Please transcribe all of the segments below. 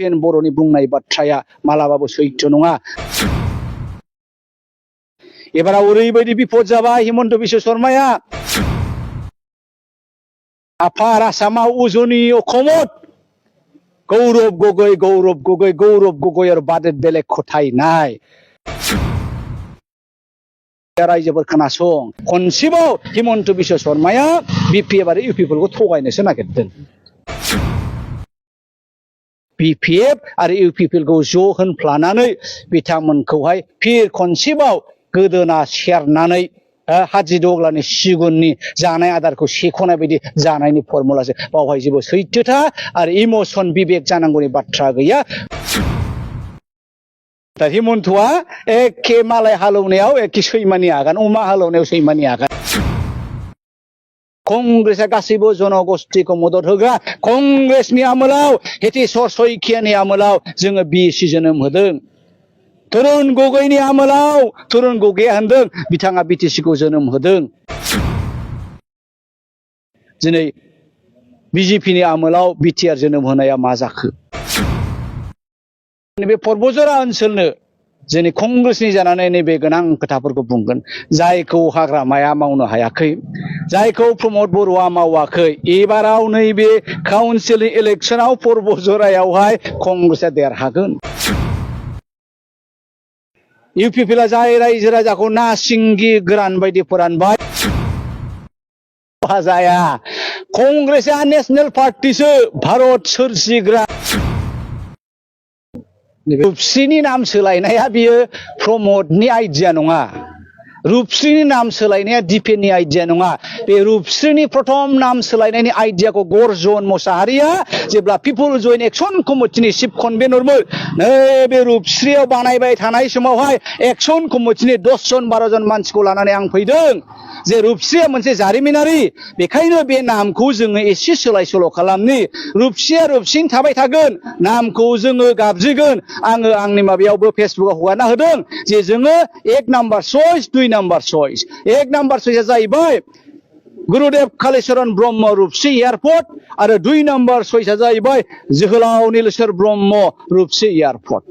PAN बर'नि बुंनाय बाथ्राया मालाबाबो सैथो नङा। एबाराव ओरैबायदि बिपद जाबाय हिमन्त बिश्व शर्माया आफार आसामाव उजनि अखमत गौरब गगৈ और बादे बेलेग खथाय नाय रायजोफोर खोनासं खनसेबाव हिमन्त बिश्व शर्माया बिपिएफ आरो इउपिएफखौ थगायनोसो नागिरदों। बिपिएफ आरो इउपिएफखौ ज' होनफ्लानानै बिथांमोनखौहाय फिर खनसेबाव गोदोना सेरनानै हादिदग्लानि सिगुननि जानाय आदारखौ सेख'नाय बायदि जानायनि फर्मुलासो बावहाय जेबो सैथोथा आरो इमोसन बिबेक जानांगौनि बाथ्रा गैया। दा हिमन्तआ एखे मालाय हालौनायाव एखे सैमानि आगान अमा हालौनायाव सैमानि आगान। कंग्रेसआ गासैबो जनगोष्ठीखौ मदद होग्रा कंग्रेसनि आमोलाव हेतेश्वर शइकियानि आमोलाव जोङो बिएसि जोनोम होदों। तरुण गगैनि आमोलाव तरुण गगैया होनदों बिथाङा बिटिसिखौ जोनोम होदों। दिनै बिजेपिनि आमोलाव बिटिआर जोनोम होनाया मा जाखो? नैबे पर्बजरा ओनसोलनो जोंनि कंग्रेसनि जानानै नैबे गोनां खोथाफोरखौ बुंगोन जायखौ हाग्रामाया मावनो हायाखै, जायखौ प्रमद बर'आ मावाखै। एबाराव नैबे काउन्सिल इलेक्सनाव पर्बजरायावहाय कंग्रेसआ देरहागोन। इउपिपिएलआ जाय रायजो राजाखौ ना सिंगि गोरान बायदि फोरानबाय जाया। कंग्रेसआ नेशनेल पार्टीसो भारत सोरजिग्रा। रुपस्रिनि नाम सोलायनाया बियो प्रमदनि आइडिया नङा। रुपस्रिनि नाम सोलायनाया दिपेननि आइडिया नङा। बे रुपस्रिनि प्रथम नाम सोलायनायनि आइडियाखौ गर्जन मोसाहारिया जेब्ला पिपुल जयेन्ट एक्सन कमिटिनि चिफ कनभेनरमोन नैबे रुपस्रियाव बानायबाय थानाय समावहाय एक्सन कमिटिनि 10 जन 12 जन मानसिखौ लानानै आं फैदों जे रुपस्रिया मोनसे जारिमिनारि, बेखायनो बे नामखौ जोङो एसे सोलाय सोल' खालामनि। रुपस्रिया रुपस्रिनो थाबाय थागोन, नामखौ जोङो गाबज्रिगोन। आङो आंनि माबायावबो फेसबुकआव हगारना होदों जे जोङो 1 number choice 2 number choice. 1 number चइसआ जाहैबाय गुरुदेव कालीचरण ब्रह्म रुपस्रि एयारपर्ट आरो 2 नाम्बार चइसआ जाहैबाय जोहोलाव नीलेश्वर ब्रह्म रुपस्रि एयारपर्ट।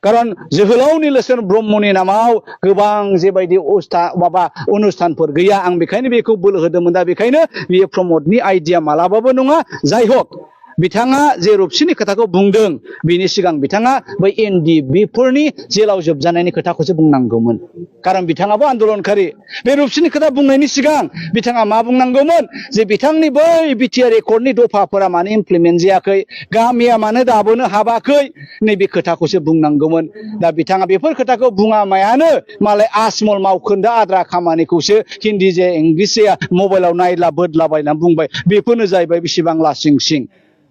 कारण जोहोलाव नीलेश्वर ब्रह्मनि नामाव गोबां जेबायदि अनुष्ठानफोर गैया, आं बेखायनो बेखौ बोलो होदोंमोन। दा बेखायनो बेयो प्रमदनि आइडिया मालाबाबो नङा। जाय हक बिथाङा जे रुपस्रिनि खोथाखौ बुंदों बिनि सिगां बिथाङा बै एनडिएफबिफोरनि जेलाव जोबजानायनि खोथाखौसो बुंनांगौमोन। कारण बिथाङाबो आन्दोलनकारि। बे रुपस्रिनि खोथा बुंनायनि सिगां बिथाङा मा बुंनांगौमोन जे बिथांनि बै बिटिआर एकर्डनि दफाफोरा मानो इमप्लिमेन्ट जायाखै, गामिया मानो दाबोनो हाबाखै, नैबे खोथाखौसो बुंनांगौमोन। दा बिथाङा बेफोर खोथाखौ बुङामायानो मालाय आसमल मावखोन्दा आद्रा खामानिखौसो हिन्दी जे इंलिस जाया मबाइलाव नायला बोदलाबायनानै बुंबाय। बेफोरनो जाहैबाय बेसेबां लासिं सिं।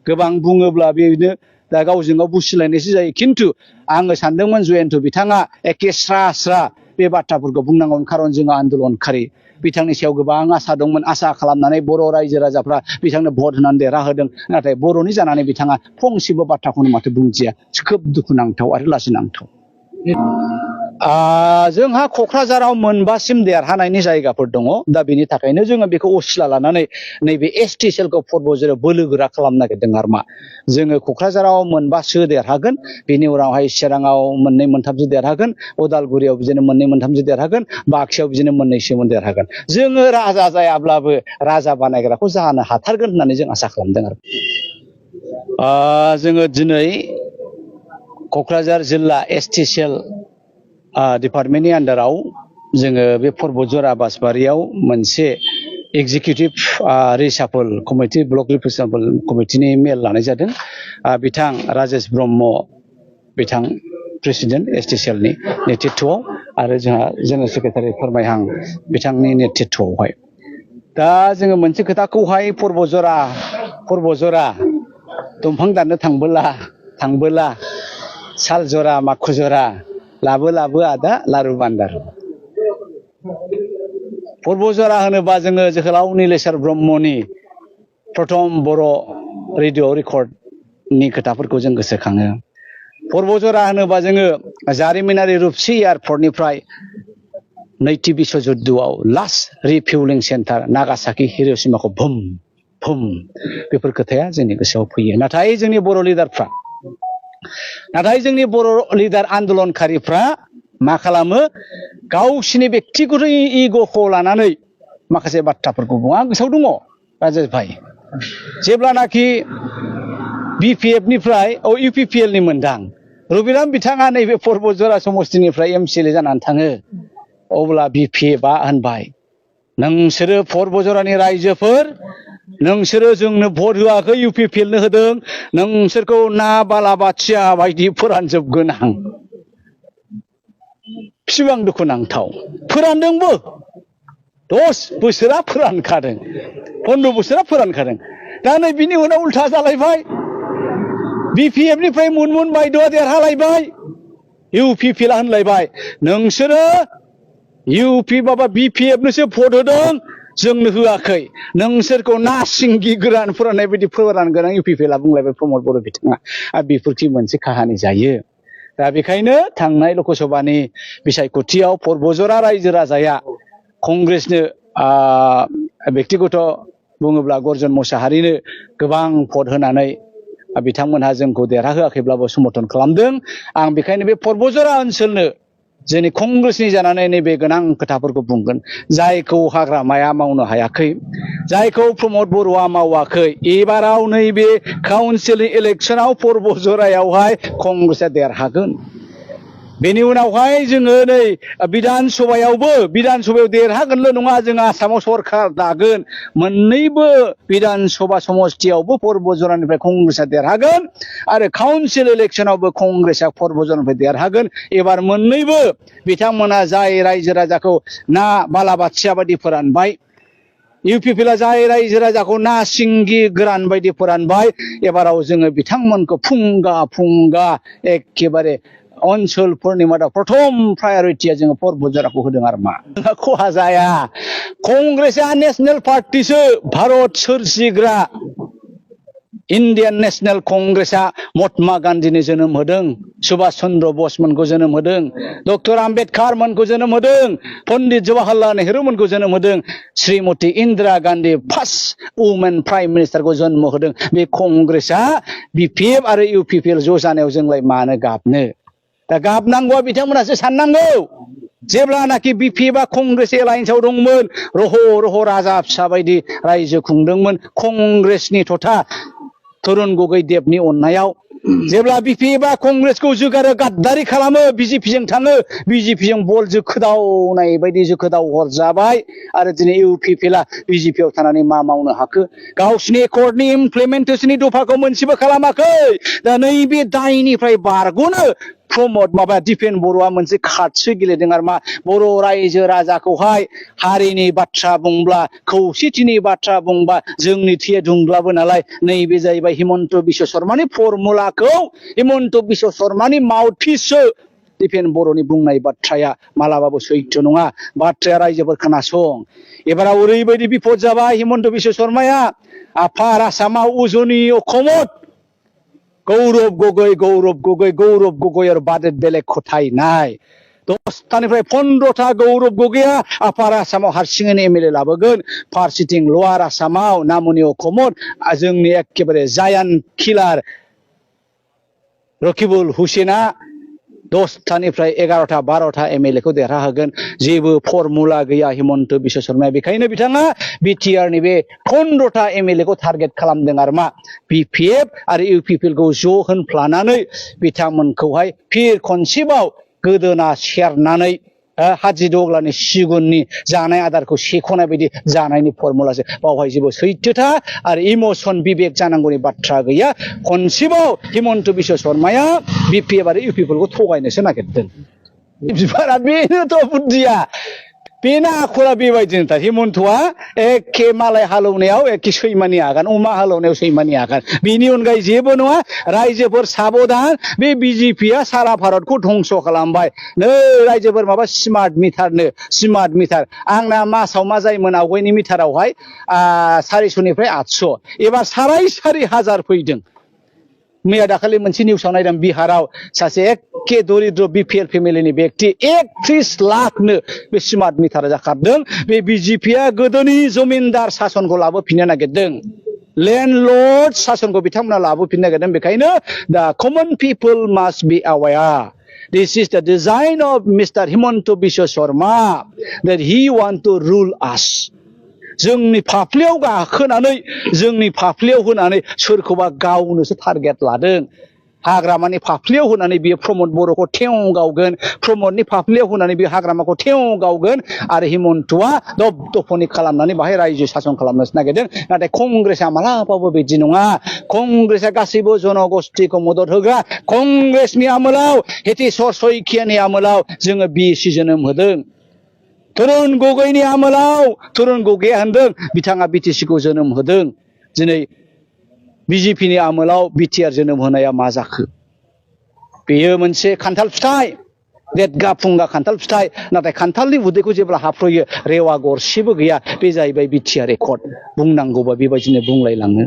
गोबां बुङोब्ला बेनो दा गावजों गाव बुसिलायनायसो जायो। खिन्थु आङो सानदोंमोन जयन्त बिथाङा एखे स्रा स्रा बे बाथ्राफोरखौ बुंनांगौमोन। खारन जोङो आन्दोलनकारि, बिथांनि सायाव गोबां आसा दंमोन। आसा खालामनानै बर' रायजो राजाफ्रा बिथांनो भट होनानै देरहाहोदों। नाथाय बर'नि जानानै बिथाङा फंसेबो बाथ्राखौनो माथो बुंथिया। खोब दुखुनांथाव आरो लाजिनांथाव। जोंहा क'क्राझाराव मोनबासिम देरहानायनि जायगाफोर दङ। दा बेनि थाखायनो जोङो बेखौ असिला लानानै नैबे एसटि सेलखौ पर्बजरायाव बोलो गोरा खालामनो नागिरदों आरो मा। जोङो क'क्राझाराव मोनबासो देरहागोन, बेनि उनावहाय चिराङाव 1 मोनथामसो देरहागोन, उदालगुरियाव बिदिनो 1 मोनथामसो देरहागोन, बाक्सायाव बिदिनो 1-2 देरहागोन। जोङो राजा जायाब्लाबो राजा बानायग्राखौ जानो हाथारगोन होननानै जों आसा खालामदों आरो। जोङो दिनै क'क्राझार जिल्ला एसटि सेल डिपार्टमेन्टनि आन्दाराव जोङो बे पर्बजरा बासबारियाव मोनसे एग्जिकिउटिभ रिसाफल कमिटि ब्लक रिप्रेजेन्टेटिभ कमिटिनि मेल लानाय जादों। बिथां राजेश ब्रह्म बिथां प्रेसिडेन्ट एसटि सेलनि नेतृत्वआव आरो जोंहा जेनेरेल सेक्रेटारि फोरमायहां बिथांनि नेतृत्वआवहाय। दा जोङो मोनसे खोथाखौहाय पर्बजरा दंफां दाननो थांबोला साल जरा माखु जरा लाबो आदा लारु बान्दारु। पर्बजरा होनोबा जोङो जोहोलाव नीलेश्वर ब्रह्मनि प्रथम बर' रेडिअ' रेकर्डनि खोथाफोरखौ जों गोसोखाङो। पर्बजरा होनोबा जोङो जारिमिनारि रुपस्रि एयारपर्टनिफ्राय नैथि बिश्व जुद्धआव लास्ट रिफिउलिं सेन्टार नागासाकि हिर'शिमाखौ भुम बेफोर खोथाया जोंनि गोसोआव फैयो। नाथाय जोंनि बर' लिडारफ्रा नाथाय जोंनि बर' लिडार आन्दलनकारिफ्रा मा खालामो गावसिनि बेक्तिगत इग'खौ लानानै माखासे बाथ्राफोरखौ बुङो आं गोसोआव दङ राजेश भाई जेब्लानाखि BPF निफ्राय UPPL नि मोनदां रबिराम बिथाङा नैबे पर्बतजरा समस्तिनिफ्राय MCLA जानानै थाङो अब्ला BPF आ होनबाय नोंसोरो पर्बतजरानि रायजोफोर नोंसोरो जोंनो भट होआखै UPPL नो होदों नोंसोरखौ ना बालाबाथिया बायदि फोरानजोबगोन आं बेसेबां दुखुनांथाव फोरानदोंबो 10 बोसोरा फोरानखादों 15 बोसोरा फोरानखादों दा नै बिनि उनाव उल्था जालायबाय BPF निफ्राय मुनमुन बायद'आ देरहालायबाय UPPL आ होनलायबाय नोंसोरो UP माबा BPF नोसो भट होदों जोंनो होआखै नोंसोरखौ ना सिंगि गोरान फोराननाय बायदि फोरान गोनां UPPL आ बुंलायबाय प्रमद बर' बिथाङा बेफोरखि मोनसे काहानि जायो दा बेखायनो थांनाय लकसभानि बिसायख'थियाव पर्बतजरा रायजो राजाया कंग्रेसनो बेक्तिगत बुङोब्ला गर्जन मोसाहारिनो गोबां भट होनानै बिथांमोनहा जोंखौ देरहाहोआखैब्लाबो समर्थन खालामदों आं बेखायनो बे पर्बतजरा ओनसोलनो जोंनि कंग्रेसनि जानानै नैबे गोनां खोथाफोरखौ बुंगोन जायखौ हाग्रामाया मावनो हायाखै जायखौ प्रमद बर'आ मावाखै एबाराव नैबे काउन्सिल इलेक्सनाव पर्बतजरायावहाय कंग्रेसआ देरहागोन बेनि उनावहाय जोङो नै बिधान सभायाव देरहागोनल' नङा जों आसामाव सरकार दागोन मोननैबो बिधान सभा समस्तियावबो पर्बतजरानिफ्राय कंग्रेसआ देरहागोन आरो काउन्सिल इलेक्सनावबो कंग्रेसआ पर्बतजरानिफ्राय देरहागोन एबार मोननैबो बिथांमोना जाय रायजो राजाखौ ना बालाबाथिया बायदि फोरानबाय UPPL आ जाय रायजो राजाखौ ना सिंगि गोरान बायदि फोरानबाय एबाराव जोङो बिथांमोनखौ फुंगा एखेबारे ओनसोलफोरनि मादाव प्रथम प्रायरिटिया जोङो पर्बतजराखौ होदों आरो मा खहा जाया कंग्रेसआ नेशनेल पार्टिसो भारत सोरजिग्रा इन्डियान नेशनेल कंग्रेसआ महात्मा गान्धीनि जोनोम होदों सुभाष चन्द्र बसमोनखौ जोनोम होदों डक्टर आम्बेडकार मोनखौ जोनोम होदों पन्डित जवाहरलाल नेहरू मोनखौ जोनोम होदों Shrimati Indira Gandhi first women prime मिनिस्टारखौ जन्म होदों बे कंग्रेसआ BPF आरो UPPL ज' जानायाव जोंलाय मानो गाबनो दा गाबनांगौआ बिथांमोनासो साननांगौ जेब्लानाखि BPF आ कंग्रेस एलायन्सआव दंमोन रह' राजा फिसा बायदि रायजो खुंदोंमोन कंग्रेसनि तथा तरुण गगৈ देबनि अननायाव जेब्ला BPF आ कंग्रेसखौ जोगारो गाद्दारि खालामो BJP जों थाङो BJP जों बल जोखोदावनाय बायदि जोखोदाव हरजाबाय आरो दिनै UPPL आ BJP आव थानानै मा मावनो हाखो गावसिनि एकर्डनि इमप्लिमेन्टेसननि दफाखौ मोनसेबो खालामाखै दा नैबे दायनिफ्राय बारग'नो प्रमद दिपेन बर'आ मोनसे कार्डसो गेलेदों आरो मा बर' रायजो राजाखौहाय हारिनि बाथ्रा बुंब्ला खौसेथिनि बाथ्रा बुंबा जोंनि थैया दुंब्लाबो नालाय नैबे जाहैबाय हिमन्त बिश्व शर्मानि फर्मुलाखौ हिमन्त बिश्व शर्मानि माउथपिससो दिपेन बर'नि बुंनाय बाथ्राया मालाबाबो सैथो नङा बाथ्राया रायजोफोर खोनासं एबाराव ओरैबायदि बिपद जाबाय हिमन्त बिश्व शर्माया आफार आसामाव उजनि अखमत गौरव गगৈ और बादेत बेलेग खथाय नाय 10टानिफ्राय 15टा गौरव गगैया आफार आसामाव हारसिङैनो MLA लाबोगोन फारसेथिं लवार आसामाव नामुनि अखमत जोंनि एखेबारे जायान किलार रकिबुल हुसेना 10टानिफ्राय 11टा 12टा MLA खौ देरहाहोगोन जेबो फर्मुला गैया हिमन्त बिश्व शर्माया बेखायनो बिथाङा BTR नि बे 15टा MLA खौ टारगेट खालामदों आरो मा BPF आरो UPPL खौ ज' होनफ्लानानै बिथांमोनखौहाय फिर खनसेबाव गोदोना सेरनानै हादिदग्लानि सिगुननि जानाय आदारखौ सेख'नाय बायदि जानायनि फर्मुलासो बावहाय जेबो सैथोथा आरो इमोसन बिबेक जानांगौनि बाथ्रा गैया खनसेबाव हिमन्त बिश्व शर्माया BPF आरो UPPL खौ थगायनोसो नागिरदों बिबारा बेनोथ' बुद्धिया बेना आखला बेबायदिनोथार हिमन्तआ एखे मालाय हालौनायाव एखे सैमानि आगान अमा हालौनायाव सैमानि आगान बेनि अनगायै जेबो नङा रायजोफोर साबधान बे BJP आ सारा भारतखौ धंस खालामबाय नै रायजोफोर माबा स्मार्ट मिटार आंना मासाव मा जायोमोन आवगायनि मिटारावहाय 400निफ्राय 800 एबार 4,500 फैदों मैया दाखालि मोनसे निउसाव नायदों बिहाराव सासे एखे दरिद्र BPL फेमिलिनि व्यक्ति 31 लाखनो बे स्मार्ट मिटार जाखारदों बे BJP आ गोदोनि जमिनदार सासनखौ लाबोफिननो नागिरदों लेन्डलर्ड सासनखौ बिथांमोना लाबोफिननो नागिरदों बेखायनो the common people must be aware. This is the design of Mr. Himanta Biswa Sarma that he want to rule us. जोंनि फाफ्लियाव गाखोनानै जोंनि फाफ्लियाव होनानै सोरखौबा गावनोसो टारगेट लादों हाग्रामानि फाफ्लियाव होनानै बियो प्रमद बर'खौ थेव गावगोन प्रमदनि फाफ्लियाव होनानै बियो हाग्रामाखौ थेव गावगोन आरो हिमन्तआ दबदफनि खालामनानै बाहाय रायजो सासन खालामनोसो नागिरदों नाथाय कंग्रेसआ मालाबाबो बिदि नङा कंग्रेसआ गासैबो जनगोष्ठीखौ मदद होग्रा कंग्रेसनि आमोलाव हेतेश्वर शइकियानि आमोलाव जोङो बिएसि जोनोम होदों तरुण गगैनि आमोलाव तरुण गगैया होनदों बिथाङा बिटिसिखौ जोनोम होदों दिनै बिजेपिनि आमोलाव बिटिआर जोनोम होनाया मा जाखो बेयो मोनसे खान्थाल फिथाइ देदगा फुंगा खान्थाल फिथाइ नाथाय खान्थालनि उदैखौ जेब्ला हाफ्रयो रेवा गरसेबो गैया बे जाहैबाय बिटिआर रेकर्ड बुंनांगौबा बेबायदिनो बुंलायलाङो